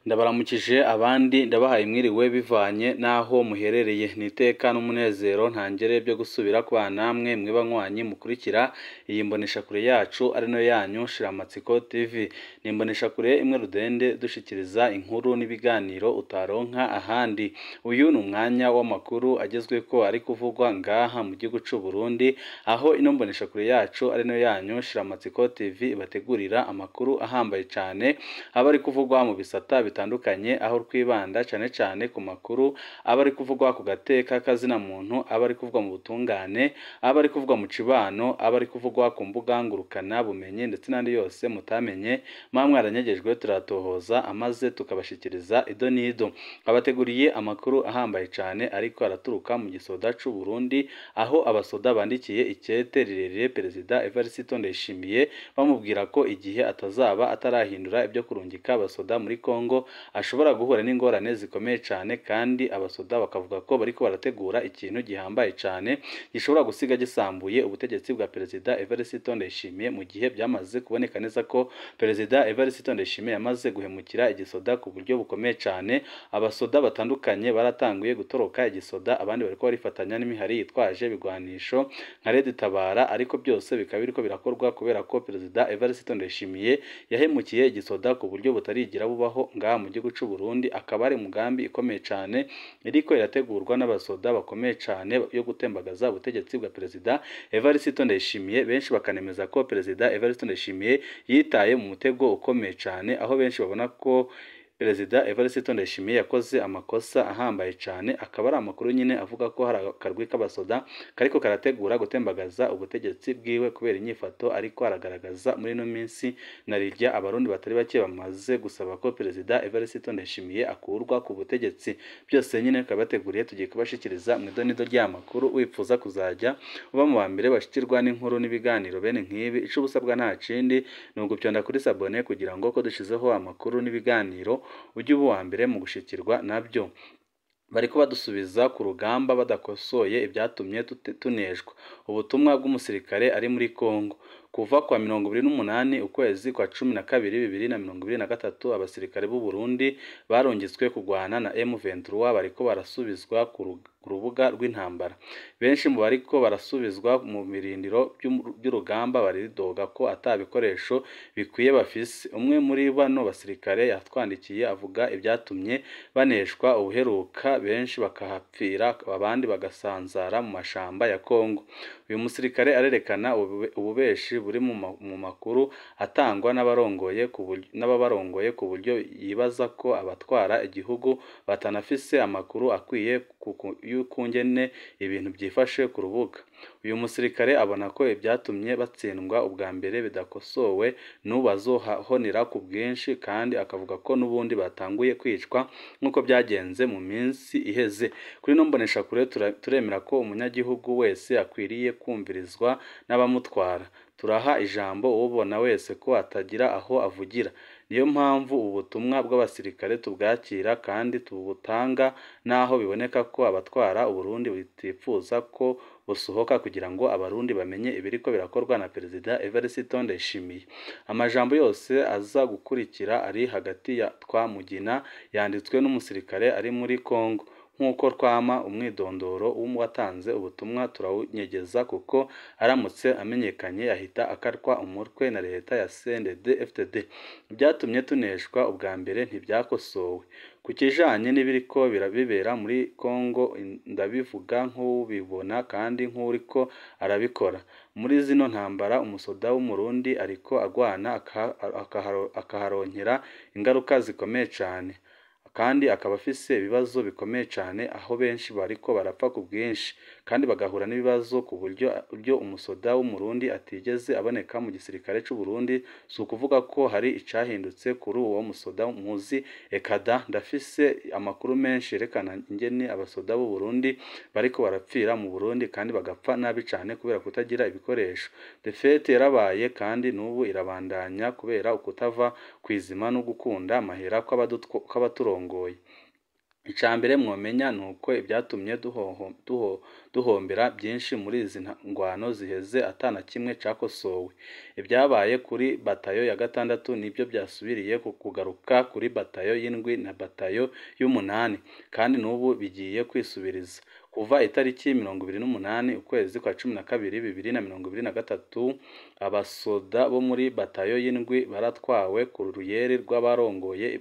Ndabaramukije abandi ndabahaye mwiriwe bivanye n'aho muherereye. Ni iteka n'umunezero ntangere byo gusubira kubana namwe mwe banywanyi mukurikira iyi mboneshakure yacu ari nayo yanyu Shiramatsiko TV. Ni imboneshakure imwe rudende dushikiriza inkuru n'ibiganiro utaronka ahandi. Uyu ni umwanya w'amakuru agezweko ari kuvugwa ngaha mu gihugu c'u Burundi, aho ino mboneshakure yacu ari nayo yanyu Shiramatsiko TV ibategurira amakuru ahambaye cane aba ari kuvugwa mu bisata bitandukanye, aho twibanda cane cane ku makuru aba ari kuvugwa ku gateka kazina muntu, aba ari kuvugwa mu butungane, aba ari kuvugwa mu cibano, aba ari kuvugwa ku mbuga ngurukana bumenyi ndetse n'andi yose mutamenye muba mwaranyegejwe, turatohoza amaze tukabashikiriza ido n'ido. Abateguriye amakuru ahambaye cane ariko araturuka mu gisoda c'u Burundi, aho abasoda bandikiye ikete rirerire Perezida Evariste Ndayishimiye bamubwira ko igihe atazaba atarahindura ibyo kurungika abasoda muri Kongo ashobora guhura n'ingorane zikomeye cane, kandi abasoda bakavuga ko bariko barategura ikintu gihambaye cane gishobora gusiga gisambuye ubutegetsi bwa Perezida Evariste Ndayishimiye, mu gihe byamaze kuboneka neza ko Perezida Evariste Ndayishimiye yamaze guhemukira igisoda ku buryo bukomeye cane. Abasoda batandukanye baratanguye gutoroka igisoda, abandi bariko barifatanya n'imihari yitwaje ibigwanisho nka Red Tabara, ariko byose bikaba biriko birakorwa kubera ko Perezida Evariste Ndayishimiye yahemukiye igisoda ku buryo butarigira bubaho ngaha mu gihugu c'u Burundi. Akaba ari umugambi ikomeye cane iriko irategurwa n'abasoda bakomeye cane yo gutembagaza ubutegetsi bwa Perezida Evariste Ndayishimiye. Benshi bakanemeza ko Perezida Evariste Ndayishimiye yitaye mu mutego ukomeye cane, aho benshi babona ko Perezida Evariste Ndayishimiye yakoze amakosa ahambaye cane. Akaba ari amakuru nyine avuga ko hari akarwi k'abasoda kariko karategura gutembagaza ubutegetsi bwiwe kubera inyifato ariko aragaragaza muri ino minsi, na rirya abarundi batari bake bamaze gusaba ko Perezida Evariste Ndayishimiye akurwa ku butegetsi. Byose nyine tukabateguriye, tugiye kubashikiriza mu idonido ry'amakuru. Wifuza kuzajya uba mu ba mbere bashikirwa n'inkuru n'ibiganiro bene nk'ibi, ico ubusabwa nta kindi ni ugupyonda kuri sabone kugira ngo ko dushizeho amakuru n'ibiganiro ujye uba uwa mbere mu gushikirwa nabyo. Bariko badusubiza ku rugamba badakosoye ibyatumye tuneshwa. Ubutumwa bw'umusirikare ari muri Kongo. Kuva kwa 28 ukwezi kwa 12 2023, abasirikare b'u Burundi barungitswe kugwana na M23 bariko barasubizwa ku rubuga rw'intambara. Benshi mu bariko barasubizwa mu birindiro by'urugamba baridoga ko ata bikoresho bikwiye bafise. Umwe muri bano basirikare yatwandikiye avuga ibyatumye baneshwa ubuheruka, benshi bakahapfira abandi bagasanzara mu mashamba ya Kongo. Uyu musirikare arerekana ububeshi buri mu makuru atangwa n'ababarongoye ku buryo yibaza ko abatwara igihugu batanafise amakuru akwiye y'ukungene ibintu byifashe ku rubuga. Uyu musirikare abona ko ibyatumye batsindwa ubwa mbere bidakosowe n'ubu bazohonera ku bwinshi, kandi akavuga ko n'ubundi batanguye kwicwa nk'uko byagenze mu minsi iheze. Kuri ino mboneshakure turemera ko umunyagihugu wese akwiriye kumvirizwa n'abamutwara. Turaha ijambo ubona wese ko atagira aho avugira. Niyo mpamvu ubu butumwa bw'abasirikare tubwakira kandi tubutanga, naho biboneka ko abatwara Uburundi batifuza ko busohoka kugira ngo abarundi bamenye ibiriko birakorwa na Perezida Evariste Ndayishimiye. Amajambo yose aza gukurikira ari hagati ya Twamugina yanditswe n'umusirikare ari muri Kongo. Nk'uko twama umwidondoro w'uwatanze ubutumwa turawunyegeza, kuko aramutse amenyekanye yahita akatwa umutwe na leta ya CNDD-FDD. Ibyatumye tuneshwa ubwa mbere ntibyakosowe. Ku kijanye n'ibiriko birabibera muri Kongo, ndabivuga nk'ubibona kandi nk'uriko arabikora. Muri zino ntambara umusoda w'Umurundi ariko agwana akaharonkera ingaruka zikomeye cane, kandi akaba afise ibibazo bikomeye cane, aho benshi bariko barapfa ku bwinshi kandi bagahura n'ibibazo ku buryo umusoda w'Umurundi atigeze aboneka mu gisirikare c'u Burundi. Si ukuvuga ko hari icahindutse kuri uwo musoda muzi, eka da. Ndafise amakuru menshi yerekana ingene abasoda b'u Burundi bariko barapfira mu Burundi kandi bagapfa nabi cane kubera kutagira ibikoresho. Defete yarabaye kandi n'ubu irabandanya kubera ukutava kw'izima no gukunda amahera kw'abaturongoye. Icambere mwomenya nuko ibyatumye duhombera byinshi muri izi ngwano ziheze atana kimwe cakosowe. Ibyabaye kuri batayo ya gatandatu nibyo byasubiriye kugaruka kuri batayo y'indwi na batayo y'umunani, kandi n'ubu bigiye kwisubiriza. Kuva itariki 28 ukwezi kwa 12 2023, abasoda bo muri batayo y'indwi baratwawe ku ruyeri rw'abarongoye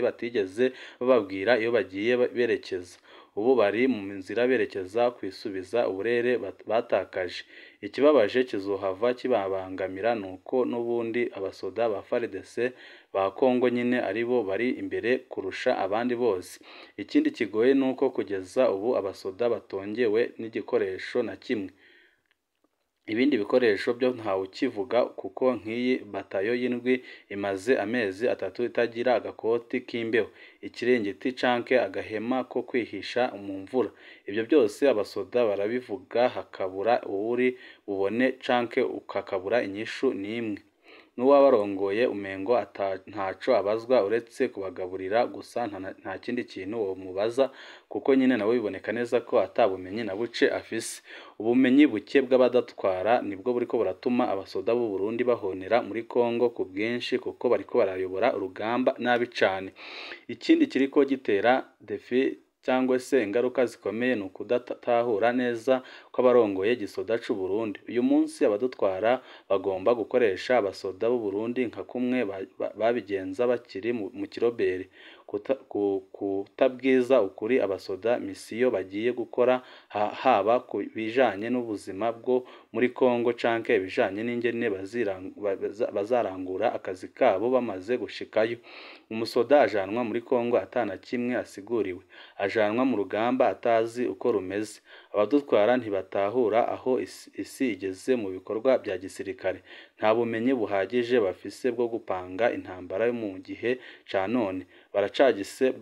batigeze bababwira iyo bagiye berekeza. Ubu bari mu nzira berekeza kwisubiza uburere batakaje. Ikibabaje kizohava kibabangamira nuko n'ubundi abasoda ba FARDC ba Kongo nyine aribo bari imbere kurusha abandi bose. Ikindi kigoye nuko kugeza ubu abasoda batongewe n'igikoresho na kimwe. Ibindi bikoresho byo ntawukivuga kuko nk'iyi batayo y'indwi imaze amezi 3 itagira agakoti k'imbeho, ikiringiti canke agahema ko kwihisha mu mvura. Ibyo byose abasoda barabivuga hakabura uwuri bubone canke hakabura inyishu n'imwe. N'uwabarongoye umengo ntaco abazwa uretse kubagaburira gusa, nta kindi kintu womubaza kuko nyine nawe biboneka neza ko atabumenyi na buce afise. Ubumenyi buke bw'abadatwara nibwo buriko buratuma abasoda b'u Burundi bahonera muri Kongo ku bwinshi kuko bariko barayobora urugamba nabi cane. Ikindi kiriko gitera defi cyangwa se ingaruka zikomeye ni ukudatahura neza kw'abarongoye gisoda c'u Burundi. Uyu munsi abadutwara bagomba gukoresha abasoda b'u Burundi nka kumwe babigenza bakiri mu kirobere. Kutabwiza ukuri abasoda misiyo bagiye gukora haba ku bijanye n'ubuzima bwo muri Kongo canke ibijanye n'ingene bazarangura akazi kabo bamaze gushikayo. Umusoda ajanwa muri Kongo atana kimwe asiguriwe, ajanwa mu rugamba atazi uko rumeze. Abadutwara ntibatahura aho isi igeze mu bikorwa bya gisirikare. Nta bumenyi buhagije bafise bwo gupanga intambara yo mu gihe ca none. Baracafise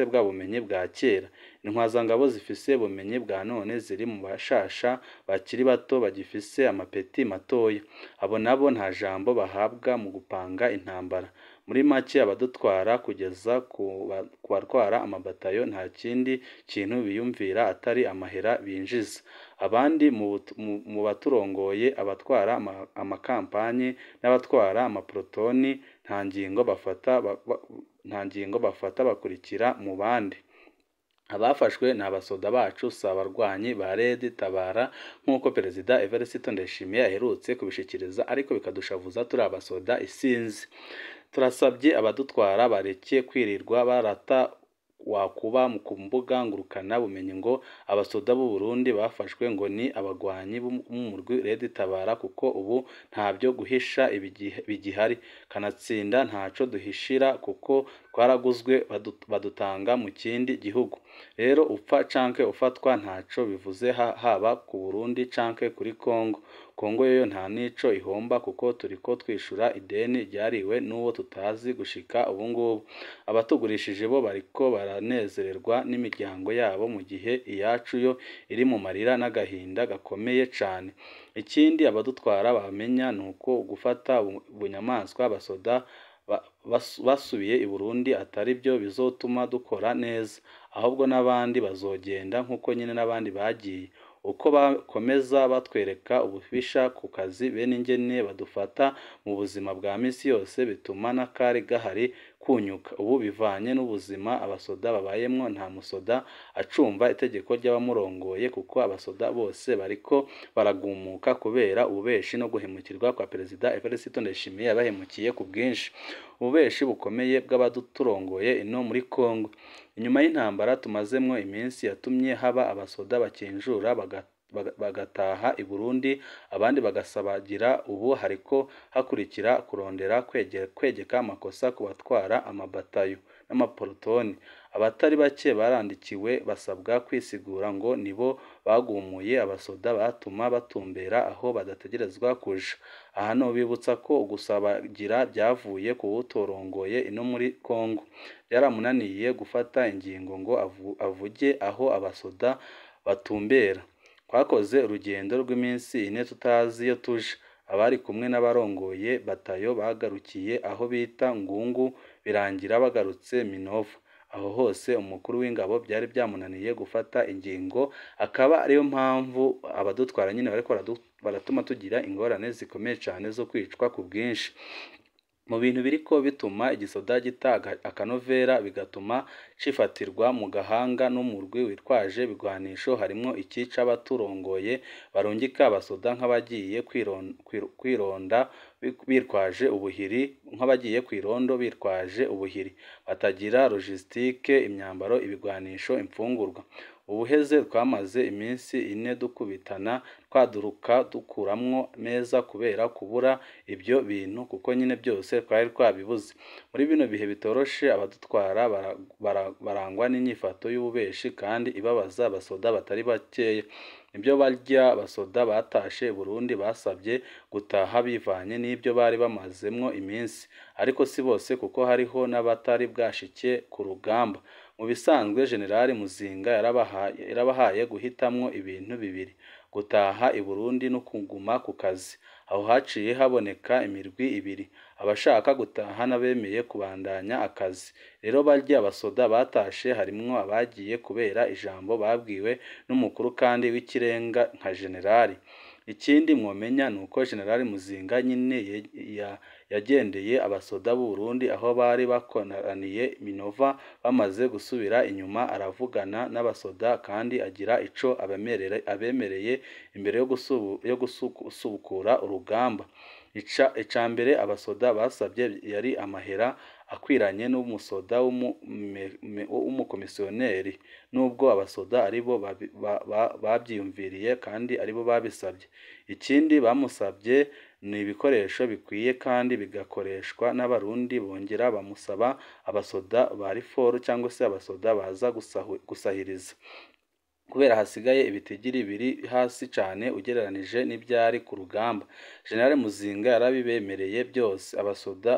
bwa bumenyi bwa kera. Intwazangabo zifise ubumenyi bwa none ziri mu bashasha bakiri bato bagifise amapeti matoya. Abo nabo nta jambo bahabwa mu gupanga intambara. Muri make abadutwara kugeza ku batwara amabatayo nta kindi kintu biyumvira atari amahera binjiza. Abandi mu baturongoye, abatwara amakampani n'abatwara amaprotoni nta ngingo bafata bakurikira mu bandi. Abafashwe ni abasoda bacu si abarwanyi ba Red Tabara nk'uko Perezida Evariste Ndayishimiye aherutse kubishikiriza, ariko bikadushavuza turi abasoda isinzi. Turasabye abadutwara bareke kwirirwa barata wakuba ku mbuga ngurukana bumenyi ngo abasoda b'u Burundi bafashwe ngo ni abagwanyi b'umurwi Red Tabara, kuko ubu ntabyo guhisha bigihari. Kanatsinda ntaco duhishira kuko twaraguzwe badutanga mu kindi gihugu. Rero upfa canke ufatwa ntaco bivuze haba ku Burundi canke kuri Kongo. Kongo yoyo nta nico ihomba kuko turiko twishura ideni ryariwe n'uwo tutazi gushika ubu ngubu. Abatugurishije bo bariko baranezererwa n'imiryango yabo mu gihe iyacu yo iri mu marira n'agahinda gakomeye cane. Ikindi abadutwara bamenya nuko gufata bunyamaswa abasoda basubiye i Burundi atari byo bizotuma dukora neza, ahubwo n'abandi bazogenda nkuko nyine n'abandi bagiye. Uko bakomeza batwereka ububisha ku kazi bene ingene badufata mu buzima bwa misi yose bituma n'akari gahari kunyuka. Ubu bivanye n'ubuzima abasoda babayemwo, nta musoda acumva itegeko ry'abamurongoye kuko abasoda bose bariko baragumuka kubera ububeshi no guhemukirwa kwa Perezida Evariste Ndayishimiye yabahemukiye ku bwinshi. Ububeshi bukomeye bw'abaduturongoye ino muri Kongo. Inyuma y'intambara tumazemwo iminsi yatumye haba abasoda bakinjura bagataha i Burundi, abandi bagasabagira. Ubu hariko hakurikira kurondera kwegeka amakosa ku batwara amabatayo n'amaporotoni. Abatari bake barandikiwe basabwa kwisigura ngo nibo bagumuye abasoda batuma batumbera aho badategerezwa kuja. Aha nobibutsa ko gusabagira byavuye ku wutorongoye ino muri Kongo. Byaramunaniye gufata ingingo ngo avuge aho abasoda batumbera. Twakoze urugendo rw'iminsi 4 tutazi iyo tuja. Abari kumwe n'abarongoye batayo bagarukiye aho bita Ngungu, birangira bagarutse Minova. Aho hose umukuru w'ingabo byari byamunaniye gufata ingingo, akaba ariyo mpamvu abadutwara nyine bariko baratuma tugira ingorane zikomeye cane zo kwicwa ku bwinshi. Mu bintu biriko bituma igisoda gita akanovera bigatuma cifatirwa mu gahanga n'umurwi witwaje ibigwanisho, harimwo iki c'abaturongoye barungika abasoda nk'abagiye kwironda bitwaje ubuhiri, nk'abagiye kw'irondo bitwaje ubuhiri, batagira logistique, imyambaro, ibigwanisho, imfungurwa. Ubuheze twamaze iminsi 4 dukubitana twaduruka dukuramwo meza kubera kubura ibyo bintu, kuko nyine byose twari twabibuze. Muri bino bihe bitoroshe abadutwara barangwa n'inyifato y'ububeshi kandi ibabaza abasoda batari bakeya. Nibyo barya basoda batashe i Burundi basabye gutaha bivanye n'ibyo bari bamazemwo iminsi, ariko si bose kuko hariho n'abatari bwashike ku rugamba. Mu bisanzwe General Muzinga yarabahaye guhitamwo ibintu bibiri, gutaha i Burundi no kuguma ku kazi. Aho haciye haboneka imirwi ibiri, abashaka gutaha n'abemeye kubandanya akazi. Rero barya abasoda batashe harimwo abagiye kubera ijambo babwiwe n'umukuru kandi w'ikirenga nka generali. Ikindi mwomenya nuko General Muzinga nyine yagendeye abasoda b'u Burundi aho bari bakoraniye Minova, bamaze gusubira inyuma aravugana n'abasoda kandi agira ico abemereye imbere yo gusubukura urugamba. Ica mbere abasoda basabye yari amahera akwiranye n'umusoda w'umukomisiyoneri, nubwo abasoda aribo bavyiyumviriye kandi aribo babisabye. Ikindi bamusabye ni ibikoresho bikwiye kandi bigakoreshwa n'abarundi, bongera bamusaba abasoda ba riforu cyangwa se abasoda baza gusahiriza, kubera hasigaye ibitigiri biri hasi cane ugereranije n'ivyari ku rugamba. General Muzinga yarabibemereye byose, abasoda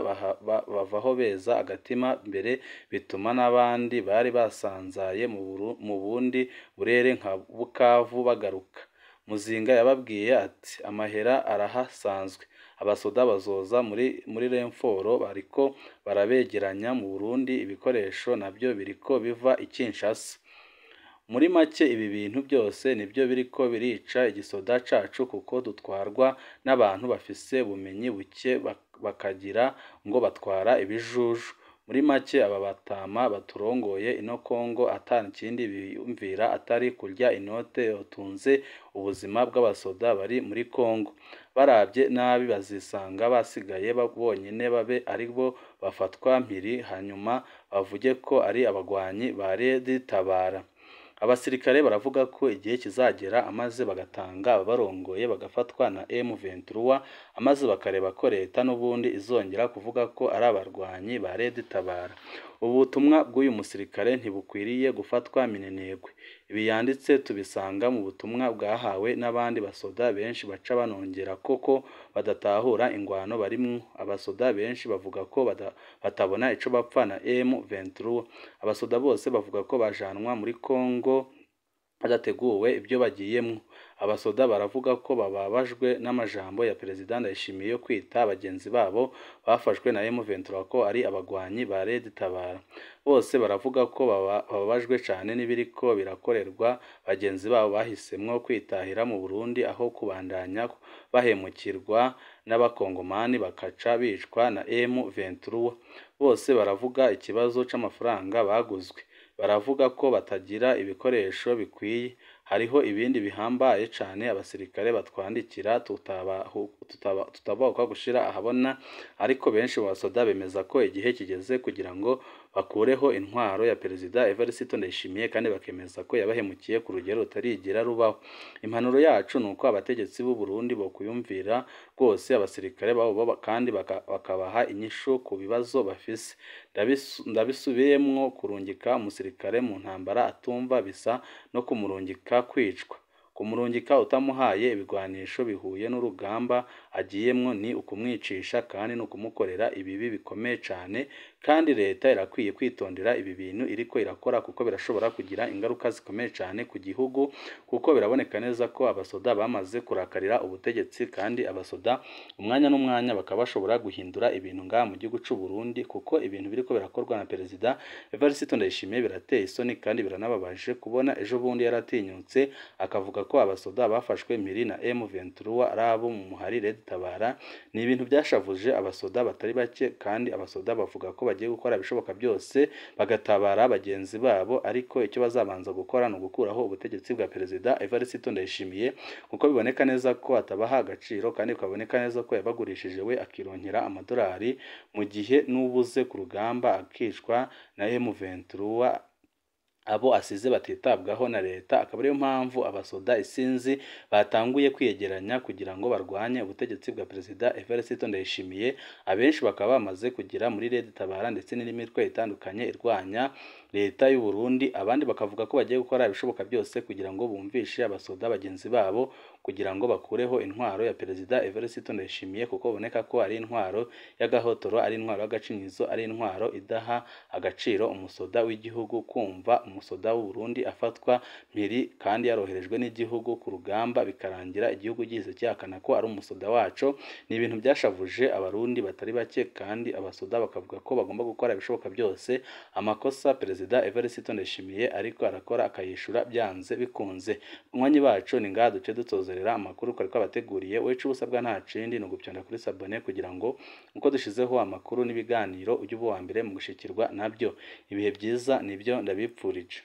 bavaho beza agatima mbere, bituma n'abandi bari basanzaye mu bundi burere nka Bukavu bagaruka. Muzinga yababwiye ati amahera arahasanzwe, abasoda bazoza muri renforo bariko barabegeranya mu Burundi, ibikoresho navyo biriko biva i Kinshasa. Muri make ibi bintu byose nibyo biriko birica igisoda cacu, kuko dutwarwa n'abantu bafise ubumenyi buke bakagira ngo batwara ibijuju. Muri make aba batama baturongoye ino Kongo ata kindi biyumvira atari kurya inote yotunze ubuzima bw'abasoda bari muri Kongo. Baravye nabi bazisanga basigaye bonyene, babe aribo bafatwa mpiri, hanyuma bavuge ko ari abagwanyi ba Red-Tabara. Abasirikare baravuga ko igihe kizagera amaze bagatanga ababarongoye bagafatwa na M23, amaze bakareba ko leta n'ubundi izongera kuvuga ko ari abarwanyi ba Red-Tabara. Ubu butumwa bw'uyu musirikare ntibukwiriye gufatwa minenegwe. Ibi yanditse tubisanga mu butumwa bwahawe n'abandi basoda benshi baca banongera koko badatahura ingwano barimwo. Abasoda benshi bavuga ko batabona ico bapfa na M23. Abasoda bose bavuga ko bajanwa muri Kongo hadateguwe ibyo bagiyemwo. Abasoda baravuga ko bababajwe n'amajambo ya Perezida Ndayishimiye yo kwita bagenzi babo bafashwe na M23 ko ari abagwanyi ba Red-Tabara. Bose baravuga ko bababajwe cane n'ibiriko birakorerwa bagenzi babo bahisemwo kwitahira mu Burundi aho kubandanya bahemukirwa n'abakongomani bakaca bicwa na M23. Bose baravuga ikibazo c'amafaranga baguzwe. Baravuga ko batagira ibikoresho bikwiye. Hariho ibindi bihambaye cane abasirikare batwandikira tutabahuka gushira ahabona, ariko benshi mu basoda bemeza ko igihe kigeze kugira ngo bakureho intwaro ya Perezida Evariste Ndayishimiye, kandi bakemeza ko yabahemukiye ku rugero rutarigera rubaho. Impanuro yacu ni uko abategetsi b'u Burundi bokwiyumvira rwose abasirikare babo kandi bakabaha inyishu ku bibazo bafise. Ndabisubiyemwo, kurungika umusirikare mu ntambara atumva bisa no kumurungika kwicwa. Kumurungika utamuhaye ibigwanisho bihuye n'urugamba agiyemwo ni ukumwicisha kandi ni ukumukorera ibibi bikomeye cane, Kandi leta irakwiye kwitondera ibi bintu iriko irakora, kuko birashobora kugira ingaruka zikomeye cyane ku gihugu, kuko biraboneka neza ko abasoda bamaze kurakarira ubutegetsi, kandi abasoda umwanya n'umwanya bakaba bashobora guhindura ibintu ngaha mu gihugu c'u Burundi, kuko ibintu biriko birakorwa na Perezida Evariste Ndayishimiye birateye isoni kandi biranababaje kubona ejo bundi yaratinyutse akavuga ko abasoda bafashwe mpiri na M23 ari abo mu muhari Red Tabara. Ni ibintu byashavuje abasoda batari bake, kandi abasoda bavuga ko bagiye gukora ibishoboka byose bagatabara bagenzi babo, ariko icyo bazabanza gukora ni ugukuraho ubutegetsi bwa Perezida Evariste Ndayishimiye, kuko biboneka neza ko atabaha agaciro, kandi bikaboneka neza ko yabagurishije we akironkera amadolari, mu gihe n'ubuze ku rugamba akicwa na M23 abo asize batitabwaho na leta. Akaba ariyo mpamvu abasoda isinzi batanguye kwiyegeranya kugira ngo barwanye ubutegetsi bwa Perezida Evariste Ndayishimiye. Abenshi bakaba bamaze kugera muri Red Tabara ndetse n'indi mitwe itandukanye irwanya leta y'u Burundi. Abandi bakavuga ko bagiye gukora ibishoboka byose kugira ngo bumvishe abasoda bagenzi babo kugira ngo bakureho intwaro ya Perezida Evariste Ndayishimiye, kuko boneka ko ari intwaro y'agahotoro, ari intwaro y'agacinyizo, ari intwaro idaha agaciro umusoda w'igihugu. Kumva umusoda w'u Burundi afatwa mpiri kandi yaroherejwe n'igihugu ku rugamba, bikarangira igihugu gihise cyahakana ko ari umusoda waco, ni ibintu byashavuje abarundi batari bake, kandi abasoda bakavuga ko bagomba gukora ibishoboka byose amakosa Perezida Evariste Ndayishimiye ariko arakora akayishura byanze bikunze. Umwanya bacu ni ngaha duce dutozerera amakuru twari twabateguriye. Wecu ubusabwa nta kindi ni ugupyonda kuri sabone kugira ngo uko dushizeho amakuru n'ibiganiro ujye uba uwa mbere mu gushikirwa nabyo. Ibihe byiza nibyo ndabipfurije.